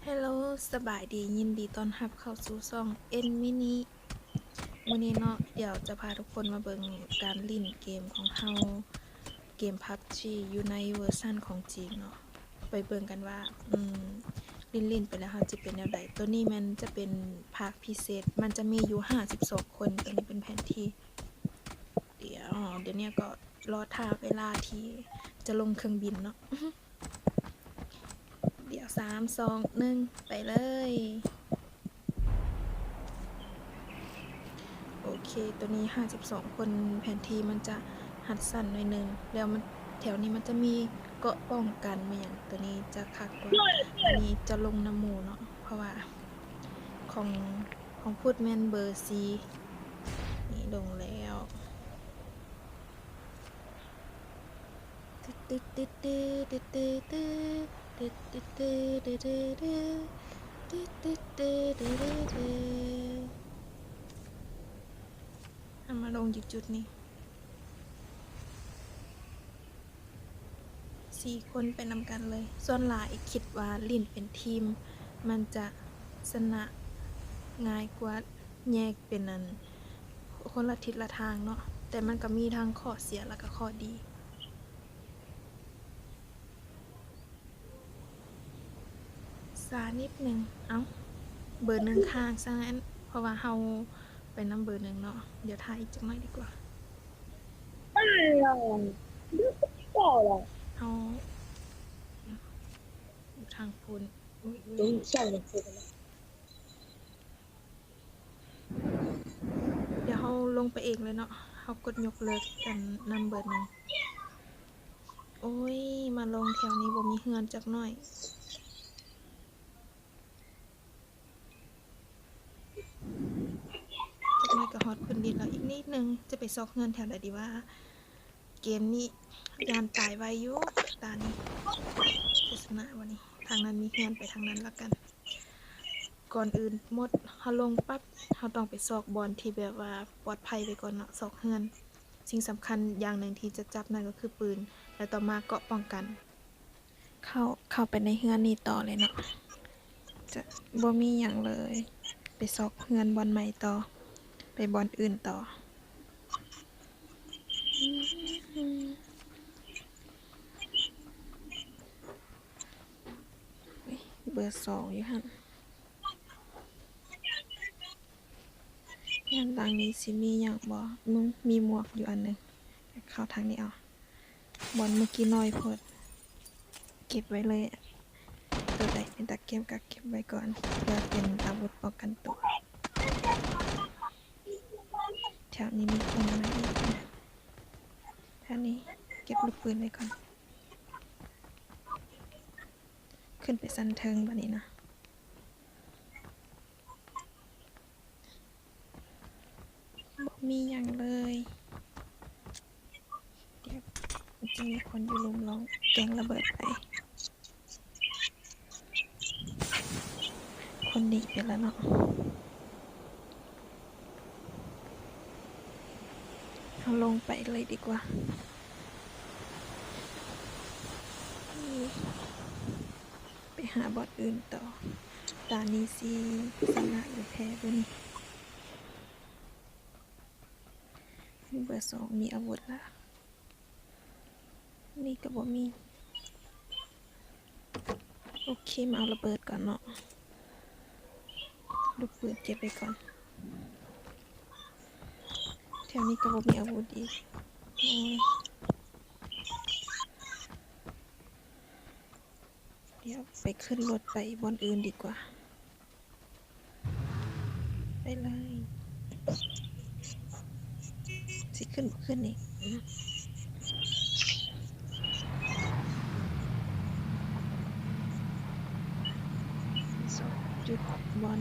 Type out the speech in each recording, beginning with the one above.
Hello ສະບາຍດີ ຍິນດີຕ້ອນຮັບເຂົ້າສູ່ຊ່ອງເອັນມິນິ. ມື້ນີ້ເນາະ ດຽວຈະພາທຸກຄົນມາເບິ່ງການຫຼິ້ນເກມຂອງເຮົາ ເກມ PUBG ຢູ່ໃນເວີຊັນຂອງຈີນເນາະ. ໄປເບິ່ງກັນວ່າ ອືມ ຫຼິ້ນໆໄປແລ້ວເຮົາຈະເປັນແນວໃດ. ໂຕນີ້ແມ່ນຈະເປັນພາກພິເສດ ມັນຈະມີຢູ່ຫ້າສິບສອງຄົນ. ໂຕນີ້ເປັນແຜນທີ່. ດຽວ ດຽວນີ້ກໍລໍຖ້າເວລາທີ່ຈະລົງເຄື່ອງບິນເນາະ. ດຽວ ສາມ ສອງ ໜຶ່ງ ໄປເລີຍ. ໂອເຄ ໂຕນີ້ຫ້າສິບສອງຄົນ ແຜນທີ່ມັນຈະຮັດສັ້ນໜ້ອຍໜຶ່ງ ແລ້ວມັນ ແຖວນີ້ມັນຈະມີເກາະປ້ອງກັນມາຫຍັງ. ໂຕນີ້ຈະຄັກກວ່າ ອັນນີ້ຈະລົງນຳໝູ່ເນາະ ເພາະວ່າຂອງ ຂອງພຸດແມ່ນເບີສີ່. ນີ້ລົງແລ້ວ. ເອົາມາລົງຢູ່ຈຸດນີ້. ສີ່ຄົນໄປນຳກັນເລີຍ. ສ່ວນຫຼາຍຄິດວ່າຫຼິ້ນເປັນທີມ ມັນຈະຊະນະງ່າຍກວ່າແຍກເປັນອັນ ຄົນລະທິດລະທາງເນາະ, ແຕ່ມັນກໍມີທັງຂໍ້ເສຍ ແລ້ວກໍຂໍ້ດີ. ຊ້ານິດໜຶ່ງ. ເອົ້າ ເບີໜຶ່ງຄ້າງຊະນັ້ນ ເພາະວ່າເຮົາໄປນຳເບີໜຶ່ງເນາະ. ດຽວຖ້າອີກຈັກໜ້ອຍດີກວ່າ. ເຮົາຢູ່ທາງພຸ້ນ. ດຽວເຮົາລົງໄປເອງເລີຍເນາະ. ເຮົາກົດຍົກເລີກອັນນຳເບີໜຶ່ງ. ໂອ້ຍ ມາລົງແຖວນີ້ບໍ່ມີເຮືອນຈັກໜ້ອຍ. ຈັກໜ້ອຍກໍຮອດພື້ນດິນແລ້ວ. ອີກນິດໜຶ່ງ ຈະໄປຊອກເຮືອນແຖວໃດດີວ່າ? ເກມນີ້ຢ້ານຕາຍໄວຢູ່ ຕານີ້. ໂຄສະນາວະນີ້. ທາງນັ້ນມີເຮືອນ ໄປທາງນັ້ນລະກັນ. ກ່ອນອື່ນໝົດ ເຮົາລົງປັບ ເຮົາຕ້ອງໄປຊອກບ່ອນທີ່ແບບວ່າປອດໄພໄວ້ກ່ອນເນາະ ຊອກເຮືອນ. ສິ່ງສຳຄັນຢ່າງໜຶ່ງທີ່ຈະຈັບນັ້ນກໍຄືປືນ ແລະ ຕໍ່ມາເກາະປ້ອງກັນ. ເຂົ້າ ເຂົ້າໄປໃນເຮືອນນີ້ຕໍ່ເລີຍເນາະ. ຈະບໍ່ມີຫຍັງເລີຍ. ໄປຊອກເຮືອນບ່ອນໃໝ່ຕໍ່ ໄປບ່ອນອື່ນຕໍ່. ເບີສອງຢູ່ຫັ້ນ. ເຮືອນຫຼັງນີ້ຊິມີຫຍັງບໍ່? ມີ ມີໝວກຢູ່ອັນໜຶ່ງ. ເຂົ້າທາງນີ້ເອົາ. ບ່ອນເມື່ອກີ້ນ້ອຍໂພດ. ເກັບໄວ້ເລີຍ. ໂຕໃດເປັນຕາເກັບກໍເກັບໄວ້ກ່ອນ ເພື່ອເປັນອາວຸດປ້ອງກັນຕົວ. ແຖວນີ້ມີຄົນມາອີກ. ແຖວນີ້ເກັບລູກປືນໄວ້ກ່ອນ. ຂຶ້ນໄປຊັ້ນເທິງບາດນີ້ນະ. ບໍ່ມີຫຍັງເລີຍ. ດຽວ ມັນຈະມີຄົນຢູ່ລຸ່ມລອງແກງລະເບີດໄປ. ຄົນໜີໄປແລ້ວເນາະ. ເຮົາລົງໄປເລີຍດີກວ່າ. ໄປຫາບ່ອນອື່ນຕໍ່. ຕານີ້ຊິຊະນະຫຼືແພ້ເບິ່ງ. ເບີສອງມີອາວຸດລະ. ນີ້ກໍບໍ່ມີ. ໂອເຄ ມາເອົາລະເບີດກ່ອນເນາະ. ລູກປືນເກັບໄວ້ກ່ອນ. ແຖວນີ້ກໍບໍ່ມີອາວຸດອີກ. ໂອ້ຍ. ດຽວໄປຂຶ້ນລົດໄປບ່ອນອື່ນດີກວ່າ. ໄປເລີຍ. ຊິຂຶ້ນບໍ່ຂຶ້ນນີ້. ອືມ. ສອງຈຸດ ບ່ອນ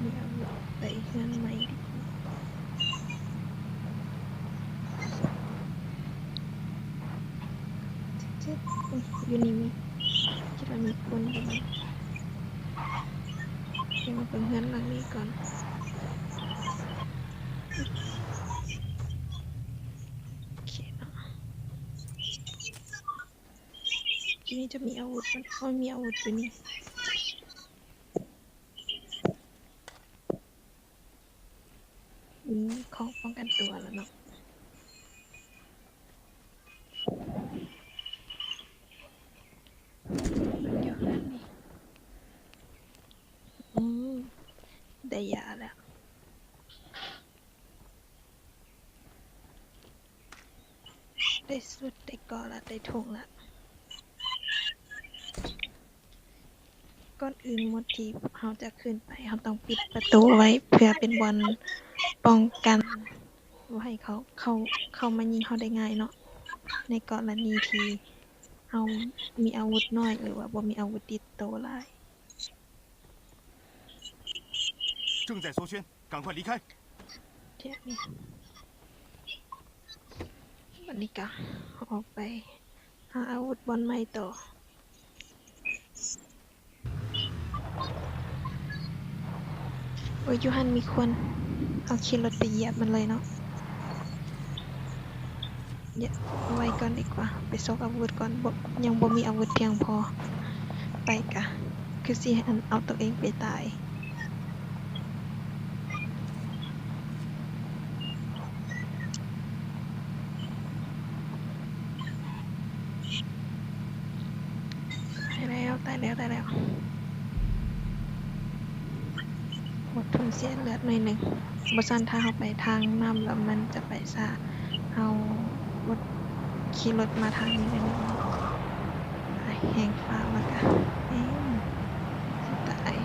ມີອາວຸດ ໄປເຮືອນໃໝ່ດີກວ່າ. ເຈັດ ເຈັດ ອຸ້ຍ ຢູ່ນີ້ມີ ຄິດວ່າມີຄົນຢູ່ນີ້. ດຽວມາເບິ່ງເຮືອນຫຼັງນີ້ກ່ອນ. ໂອເຄເນາະ. ທີ່ນີ້ຈະມີອາວຸດບໍ່? ໂອ້ຍ ມີອາວຸດຢູ່ນີ້. ມີຂອງປ້ອງກັນຕົວແລ້ວເນາະ. ມັນຢູ່ເຮືອນນີ້. ອືມ ໄດ້ຢາແລ້ວ. ໄດ້ຊຸດ ໄດ້ເກາະລະ ໄດ້ທຸງລະ. ກ່ອນອື່ນໝົດທີ່ເຮົາຈະຂຶ້ນໄປ ເຮົາຕ້ອງປິດປະຕູໄວ້ ເພື່ອເປັນບ່ອນປ້ອງກັນ ບໍ່ໃຫ້ເຂົາເຂົ້າ ເຂົ້າມາຍິງເຮົາໄດ້ງ່າຍເນາະ ໃນກໍລະນີທີ່ເຮົາມີອາວຸດໜ້ອຍ ຫຼືວ່າບໍ່ມີອາວຸດຕິດໂຕຫຼາຍ. 正在搜圈，赶快离开。 ດຽວນີ້ ບັດນີ້ກະອອກໄປຫາອາວຸດບ່ອນໃໝ່ຕໍ່. ໂອ້ຍ ຢູ່ຫັ້ນມີຄົນ ເຮົາຂີ່ລົດໄປຢຽບມັນເລີຍເນາະ. ດຽວ ເອົາໄວ້ກ່ອນດີກວ່າ ໄປຊອກອາວຸດກ່ອນ ບໍ່ ຍັງບໍ່ມີອາວຸດພຽງພໍ. ໄປກະ ຄືຊິອັນ ເອົາໂຕເອງໄປຕາຍ. ຕາຍແລ້ວ ຕາຍແລ້ວ ຕາຍແລ້ວ. ອົດທົນເສຍເລືອດໜ້ອຍໜຶ່ງ ບໍ່ຊັ້ນຖ້າເຮົາໄປທາງນ້ຳແລ້ວມັນຈະໄປຊ້າ. ເຮົາອົດຂີ່ລົດມາທາງນີ້ໜ້ອຍໜຶ່ງ ແຮງຟ້າວແລ້ວກະ ເອີ ຊິຕາຍ.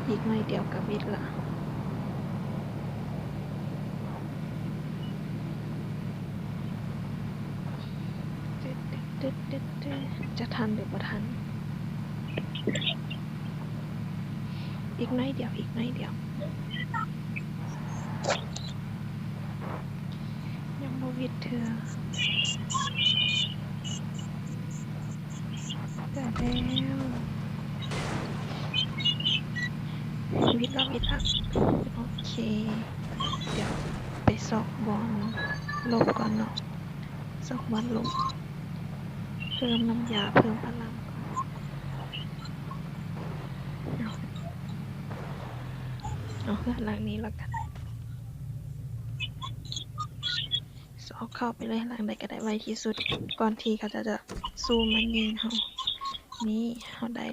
ອີກໜ້ອຍດຽວກະບິດລະ. ຈະທັນຫຼືບໍ່ທັນ? ອີກໜ້ອຍດຽວ ອີກໜ້ອຍດຽວ. ຍັງບໍ່ຫວິດເທື່ອ. ຕາຍແລ້ວ. ຫວິດລະ ຫວິດລະ. ໂອເຄ ດຽວໄປຊອກບ່ອນຫຼົບກ່ອນເນາະ. ຊອກບ່ອນຫຼົບ ເພີ່ມນ້ຳຢາ ເພີ່ມພະລັງ. ເອົາ ເອົາເຮືອນຫຼັງນີ້ລະກັນ. ຊອກເຂົ້າໄປເລີຍ ຫຼັງໃດກະໄດ້ ໄວທີ່ສຸດ ກ່ອນທີ່ເຂົາເຈົ້າຈະຊູມມາຍິງເຮົາ. ນີ້ ເຮົາໄດ້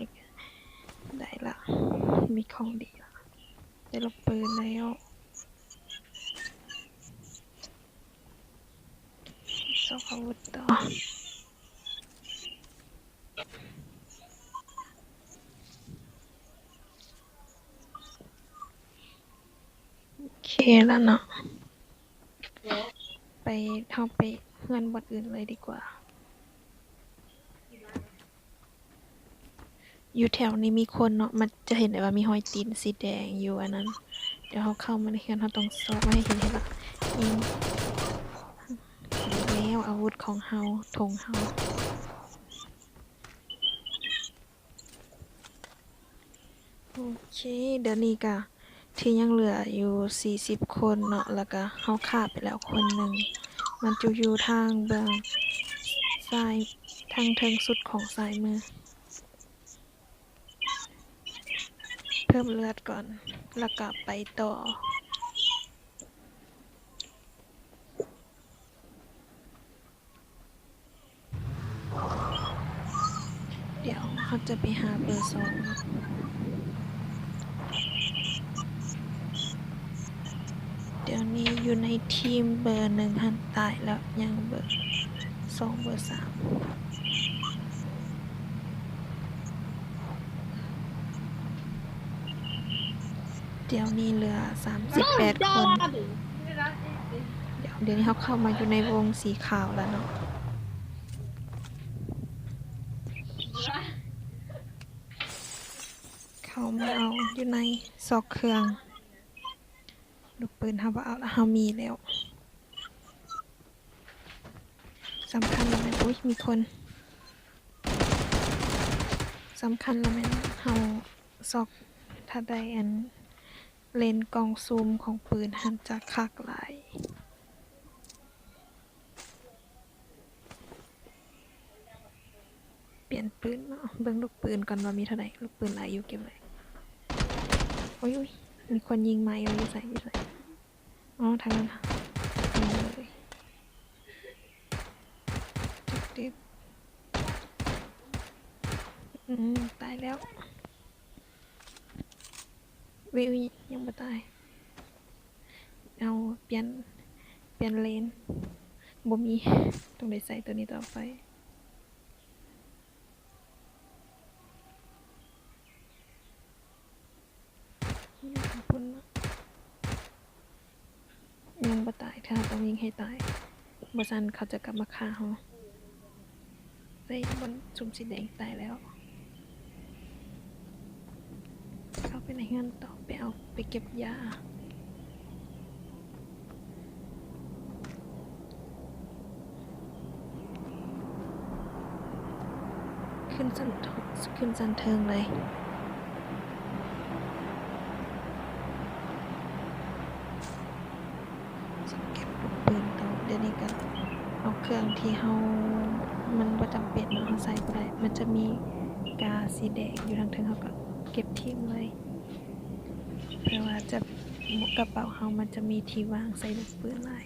ໄດ້ລະ ມີຂອງດີລະ ໄດ້ລູກປືນແລ້ວ. ຊອກອາວຸດຕໍ່. ໂອເຄລະເນາະ ໄປ ເຮົາໄປເຮືອນບ່ອນອື່ນເລີຍດີກວ່າ. ຢູ່ແຖວນີ້ມີຄົນເນາະ ມັນຈະເຫັນໄດ້ວ່າມີຮອຍຕີນສີແດງຢູ່ອັນນັ້ນ. ດຽວເຮົາເຂົ້າມາໃນເຮືອນ ເຮົາຕ້ອງຊອກໃຫ້ເຫັນ ເຫັນລະ. ນີ້ ນີ້ແລ້ວອາວຸດຂອງເຮົາ ຖົງເຮົາ. ໂອເຄ ດຽວນີ້ກະທີ່ຍັງເຫຼືອຢູ່ສີ່ສິບຄົນເນາະ ລະກະເຮົາຂ້າໄປແລ້ວຄົນໜຶ່ງ ມັນຈະຢູ່ທາງເບື້ອງຊ້າຍ ທາງເທິງສຸດຂອງຊ້າຍມື. ເພີ່ມເລືອດກ່ອນ ລະກະໄປຕໍ່. ດຽວເຮົາຈະໄປຫາເບີສອງເນາະ. ດຽວນີ້ຢູ່ໃນທີມເບີໜຶ່ງຫັ້ນຕາຍແລ້ວ ຍັງເບີສອງ ເບີສາມ. ດຽວນີ້ເຫຼືອສາມສິບແປດຄົນ. ດຽວ ດຽວນີ້ເຮົາເຂົ້າມາຢູ່ໃນວົງສີຂາວແລ້ວເນາະ. ເຂົ້າມາເອົາຢູ່ໃນຊອກເຄື່ອງ. ລູກປືນເຮົາບໍ່ເອົາລະ ເຮົາມີແລ້ວ. ສຳຄັນລະແມ່ນ ໂອ້ຍ ມີຄົນ. ສຳຄັນລະແມ່ນເຮົາຊອກ ຖ້າໄດ້ອັນ ເລນກ້ອງຊູມຂອງປືນຫັ້ນຈະຄັກຫຼາຍ. ປ່ ນປືນເນາະ ເບິ່ງລູກປືນກ່ອນວ່າມີເທົ່າໃດ. ລູກປືນຫຼາຍຢູ່ ເກັບໄວ້. ໂອ້ຍ ໂອ້ຍ ມີຄົນຍິງມາອີກແລ້ວ. ຢູ່ໃສ? ຢູ່ໃສ? ອໍ ທາງນັ້ນ. ຍິງເລີຍ. ຕຶບໆ. ອືມ ຕາຍແລ້ວ. ອຸ້ຍ ອຸ້ຍ ຍັງບໍ່ຕາຍ. ເອົາ ປ່ຽນ ປ່ຽນເລນ. ບໍ່ມີ. ຕ້ອງໄດ້ໃຊ້ໂຕນີ້ຕໍ່ໄປ. ຢູ່ທາງພຸ້ນເນາະ. ຍັງບໍ່ຕາຍເທື່ອ, ຕ້ອງຍິງໃຫ້ຕາຍ, ບໍ່ຊັ້ນເຂົາຈະກັບມາຂ້າເຮົາ. ເອີຍ ບ່ອນຊຸມສີແດງຕາຍແລ້ວ. ເຂົ້າໄປໃນເຮືອນຕໍ່ ໄປເອົາ ໄປເກັບຢາ. ຂຶ້ນຊັ້ນ ຂຶ້ນຊັ້ນເທິງເລີຍ. ເກັບລູກປືນຕໍ່. ດຽວນີ້ກໍເອົາເຄື່ອງທີ່ເຮົາ ມັນບໍ່ຈຳເປັນເນາະ, ເຮົາໃຊ້ບໍ່ໄດ້. ມັນຈະມີກາສີແດງຢູ່ທາງເທິງ, ເຮົາກໍເກັບຖິ້ມເລີຍ. ເພື່ອວ່າຈະ ກະເປົາເຮົາມັນຈະມີທີ່ວາງໃສ່ລູກປືນຫຼາຍ.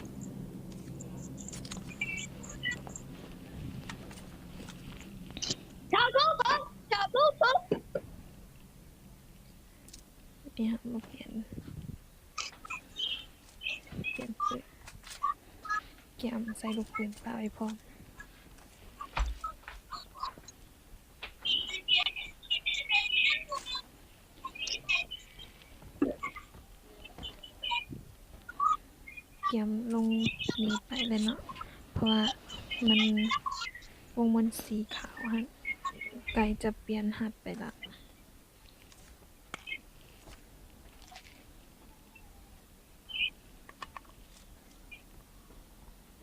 ດຽວມາປ່ຽນ ປ່ຽນປືນ, ກຽມໃສ່ລູກປືນເປົ່າໄວ້ພ້ອມ. ກຽມລົງໜີໄປເລີຍເນາະ ເພາະວ່າມັນ ວົງມັນສີຂາວຫັ້ນ ໃກ້ຈະປ່ຽນຮັດໄປລະ.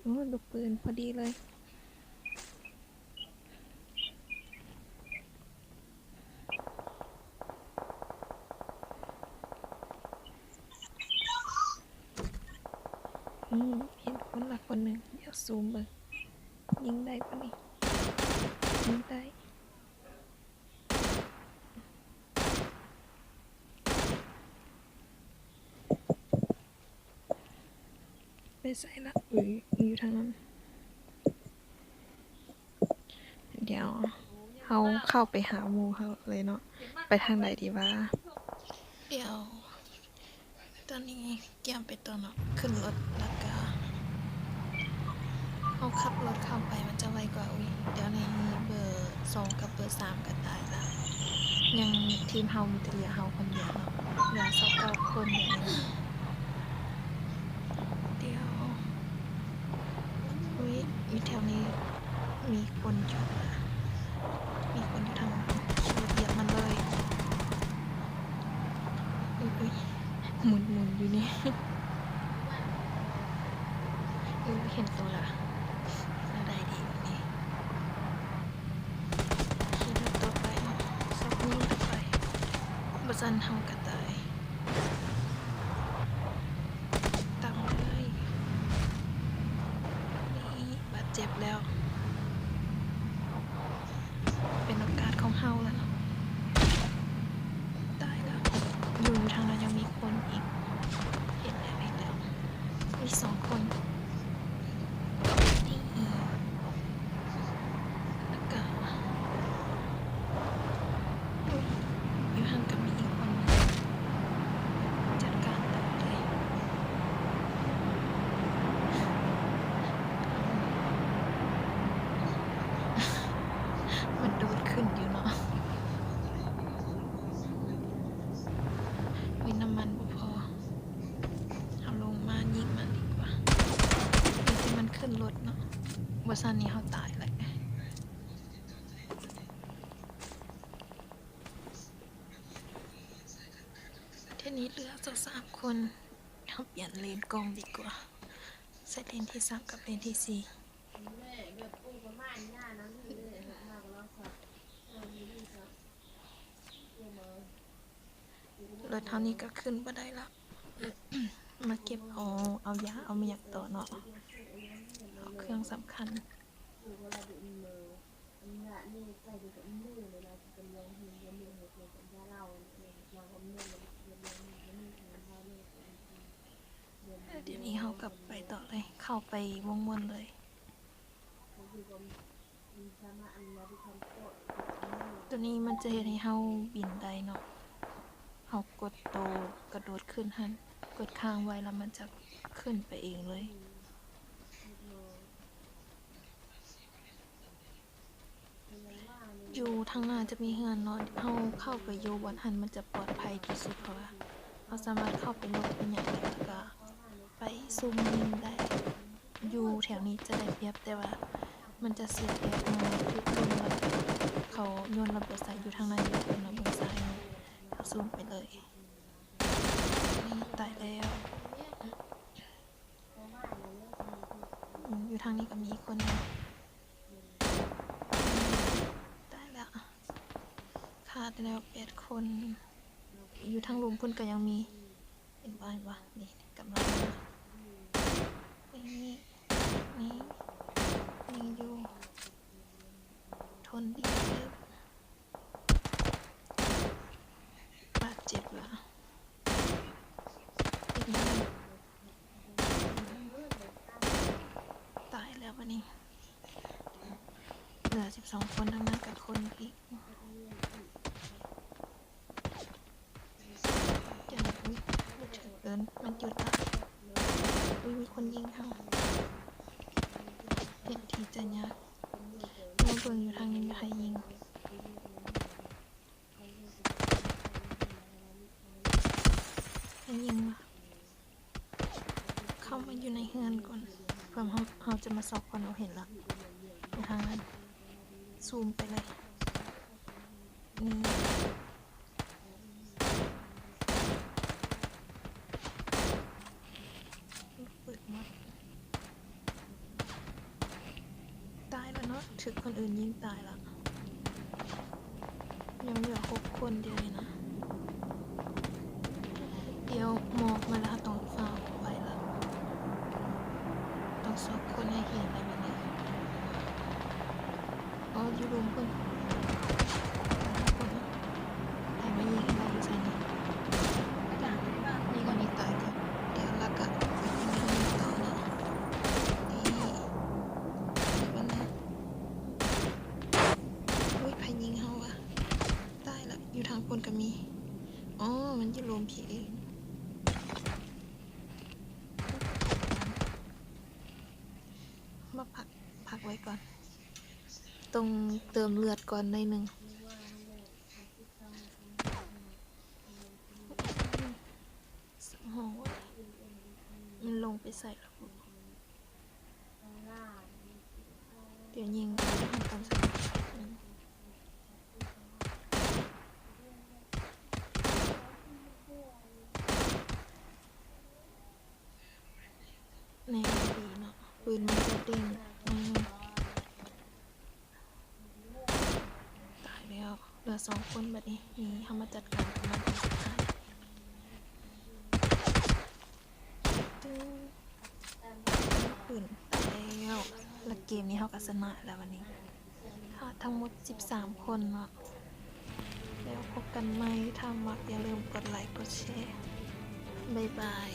ໂອ້ ລູກປືນພໍດີເລີຍ. ອືມ ເຫັນຄົນລະຄົນໜຶ່ງ. ດຽວຊູມເບິ່ງ ຍິງໄດ້ບໍ່ນີ້? ຍິງໄດ້. ໄປໃສລະ? ອຸ້ຍ ຢູ່ທາງນັ້ນ. ດຽວເຮົາເຂົ້າໄປຫາໝູ່ເຮົາເລີຍເນາະ. ໄປທາງໃດດີວະ? ດຽວ ຕອນນີ້ກຽມໄປຕໍ່ເນາະ ຂຶ້ນລົດແລ້ວກະເຮົາຂັບລົດເຂົ້າໄປ ມັນຈະໄວກວ່າ. ອຸ້ຍ ດຽວນີ້ເບີສອງກັບເບີສາມກະຕາຍລະ. ຍັງທີມເຮົາມີແຕ່ເຫຼືອເຮົາຄົນດຽວເນາະ ເຫຼືອຊາວເກົ້າຄົນ. ດຽວ ອຸ້ຍ ຢູ່ແຖວນີ້ມີຄົນຢູ່ ມີຄົນຢູ່ທາງ ຂີ່ລົດຢຽບມັນເລີຍ. ອຸ້ຍ ໝູນໆຢູ່ນີ້. ອຸ້ຍ ເຫັນໂຕລະ. ແນວໃດດີບາດນີ້? ຂີ່ລົດຕໍ່ໄປ ຊອກຍິງຕໍ່ໄປ ບໍ່ຊັ້ນເຮົາກະຕາຍ. ຕາມມາເລີຍ. ນີ້ບາດເຈັບແລ້ວ. ເປັນໂອກາດຂອງເຮົາລະເນາະ. ຕາຍລະ. ຢູ່ທາງນັ້ນຍັງມີຄົນອີກ. ເຫັນແລ້ວ ເຫັນແລ້ວ. ມີສອງຄົນ. ນີ້ ແລ້ວກະ ຢູ່ຫັ້ນກະມີອີກຄົນໜຶ່ງ. ຈັດການຕໍ່ເລີຍ. ມັນໂດດຂຶ້ນຢູ່ເນາະ. ມີນ້ຳມັນບໍ່ພໍ. ເຮົາລົງມາຍິງມັນດີກວ່າ. ມີແຕ່ມັນຂຶ້ນລົດເນາະ. ບໍ່ຊັ້ນນີ້ເຮົາຕາຍແຫຼະ. ເທື່ອນີ້ເຫຼືອຊາວສາມຄົນ. ເຮົາປ່ຽນເລນກ້ອງດີກວ່າ. ໃສ່ເລນທີສາມກັບເລນທີສີ່. ລົດເຮົານີ້ກະຂຶ້ນບໍ່ໄດ້ລະ. ມາເກັບເອົາ ເອົາຢາ ເອົາແມ່ນຫຍັງຕໍ່ເນາະ. ເອົາເຄື່ອງສຳຄັນ. ດຽວນີ້ເຮົາກັບໄປຕໍ່ເລີຍ ເຂົ້າໄປວົງມ່ວນເລີຍ. ຕົວນີ້ມັນຈະເຮັດໃຫ້ເຮົາບິນໄດ້ເນາະ. ເຮົາກົດໂຕກະໂດດຂຶ້ນຫັ້ນ, ກົດຄ້າງໄວ້ແລ້ວມັນຈະຂຶ້ນໄປເອງເລີຍ. ຢູ່ທາງໜ້າຈະມີເຮືອນເນາະ, ເຮົາເຂົ້າໄປຢູ່ບ່ອນຫັ້ນມັນຈະປອດໄພທີ່ສຸດ ເພາະວ່າເຮົາສາມາດເຂົ້າໄປຫຼົບໄປຫຍັງໄດ້ ແລ້ວກະໄປຊຸ່ມຍິງໄດ້. ຢູ່ແຖວນີ້ຈະໄດ້ປຽບ ແຕ່ວ່າມັນຈະເສຍປຽບເມື່ອຖືກລົມ ແລ້ວເຂົາໂຍນລະເບີດໃສ່. ຢູ່ທາງໃນມີຄົນລະເບີດໃສ່. ເຮົາຊູມໄປເລີຍ. ນີ້ຕາຍແລ້ວ. ອືມ ຢູ່ທາງນີ້ກໍມີອີກຄົນໜຶ່ງ. ຕາຍແລ້ວ ຂາດແລ້ວແປດຄົນ. ຢູ່ທາງລຸ່ມພຸ້ນກໍຍັງມີ. ເຫັນບໍ່ ເຫັນບໍ່? ນີ້ກຳລັງມາ. ນີ້ ນີ້ ນີ້ຢູ່. ທົນດີເດີ. ບາດເຈັບລະ. ຕາຍແລ້ວບາດນີ້. ເຫຼືອສິບສອງຄົນ ທາງນັ້ນກະຄົນອີກ. ຈັງ ອຸ້ຍ ບໍ່ຖືກເອີ້ນ ມັນຢູ່ຕາ. ອຸ້ຍ ມີຄົນຍິງເຮົາ. ເຮັດທີ່ຈະຍາກ. ມາເບິ່ງຢູ່ທາງນີ້ ມີໃຜຍິງ. ໄດ້ຍິນບໍ່? ເຂົ້າມາຢູ່ໃນເຮືອນກ່ອນ ເພື່ອເຮົາ ເຮົາຈະມາຊອກກ່ອນ. ໂອ ເຫັນລະ ຢູ່ທາງນັ້ນ. ຊູມໄປເລີຍ. ນີ້ ເປີດໝົດ. ຕາຍແລ້ວເນາະ ຖືກຄົນອື່ນຍິງຕາຍລະ. ຍັງເຫຼືອຫົກຄົນດຽວນີ້ນະ. ດຽວໝອກມາແລ້ວ ເຮົາຕ້ອງຟ້າວໄປລະ. ຕ້ອງຊອກຄົນໃຫ້ເຫັນລະບາດນີ້. ອໍ ຢູ່ລຸ່ມພຸ້ນ. ໃຜມາຍິງໃຫ້ເຮົາຢູ່ໃສນີ້? ນີ້ກໍນີ້ຕາຍກໍ ດຽວລະກະໄປຍິງຕໍ່ນະ. ນີ້ ເບິ່ງນະ. ໂອ້ຍ ໃຜຍິງເຮົາວະ? ຕາຍລະ ຢູ່ທາງພຸ້ນກໍມີ. ອໍ ມັນຢູ່ລຸ່ມພີ້ເອງ. ມາພັກ ພັກໄວ້ກ່ອນ. ຕ້ອງເຕີມເລືອດກ່ອນໜ້ອຍໜຶ່ງ. ໂອ້ຍ ມັນລົງໄປໃສລະ? ດຽວຍິງກ່ອນ ເຮົາຕ້ອງໃຊ້. ແນວດີເນາະ ປືນມັນຈະເດັ່ນໜ້ອຍໜຶ່ງ. ຕາຍແລ້ວ ເຫຼືອສອງຄົນບາດນີ້. ນີ້ ເຮົາມາຈັດການກັບມັນ. ຕຶງ ປືນຕາຍແລ້ວ ແລະ ເກມນີ້ເຮົາກໍຊະນະແລ້ວບາດນີ້. ຂາດທັງໝົດສິບສາມຄົນເນາະ. ແລ້ວພົບກັນໃໝ່. ຖ້າມັກຢ່າລືມກົດໄລກົດແຊ. ບາຍບາຍ.